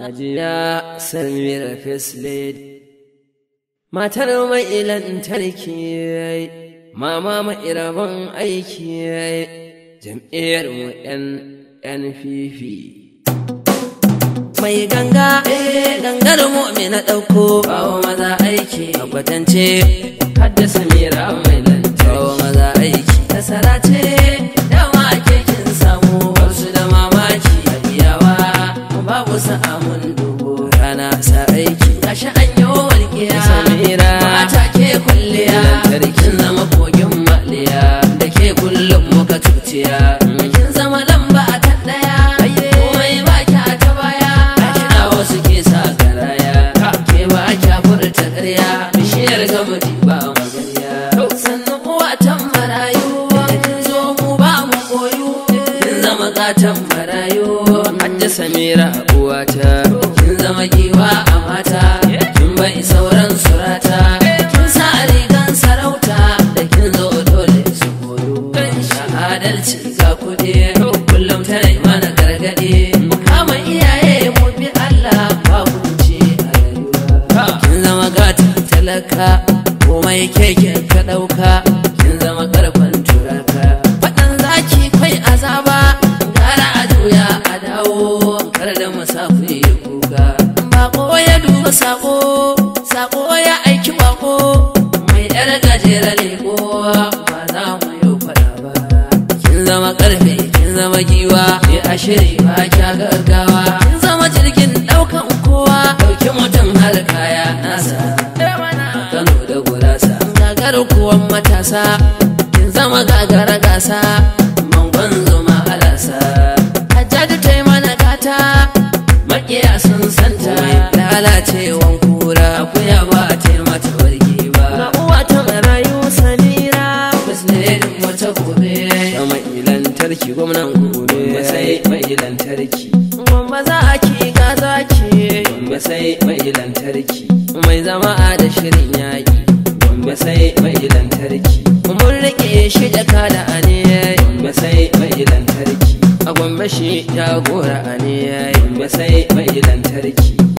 Hajiya Samira First Lady, matar mai lantarki, mama mai rabon aiki, jam'iyyar mu NNPP. Mai ganga, gangar mu na ɗauko, bawo maza aiki, a kwatance, hadda Samira mai lantarki, bawo maza aiki. Nasara ce, dama ake kin samu, wasu da mamaki, iyawa, babu sa'amun dubu, rana sa aiki. Gashi an yi walƙiya, Samira, mata ke kwalliya, lantarkin zama kogin maliya, da ke kullum muka tuciya. Kin zama lamba ta ɗaya, komai ba kya ta baya, kiɗa wasu ke sa garaya, ke ba kya furta ƙarya, bishiyar gamji ba magarya. Sannan uwa tan marayu, kin zo mu ba mu koyu, kin zama gatan marayu. Hajja Samira uwata, kin zama giwa a mata, kin bai sauran surata, kin sa rigan sarauta, da kin zo dole su koyo. Adalci ga kuɗi, kullum tana mana gargaɗi, mu kama iyaye mu bi Allah ba kunci a rayuwa. Kin zama gatan talaka, komai keke ka ɗauka, kin zama karfan turaka. Faɗan zaki kwai azaba, gara a juya a dawo, kar da musafi ya kuka. Bako ya duba sako, sako ya aiki bako, mai yar gajeren leko, ba za mu yi faɗa ba. Kin zama karfe, kin zama giwa, ya ashiri ba kya gaggawa. Kin zama jirgin ɗaukan kowa, ɗauki mutum har kaya nasa. Kano da gurasa, gagar kuwan matasa, kin zama gagara gasa, mangon zuma alasa. Hajjaju ta yi mana gata, maƙiya sun santa, lalacewan kura, akuya ba ta yi mata wargi ba. Ga uwa ta marayu Samira, Muslim wata gobe, ta mai lantarki gwamnan gobe, sai mai lantarki. Gwamba za a ki ga zaki, gwamba sai mai lantarki. Mai zama a da shirin yaƙi, gwamba sai mai lantarki. Mun riƙe shi jaka da aniya, gwamba sai mai lantarki. A gwamba shi jagora aniya, gwamba sai mai lantarki.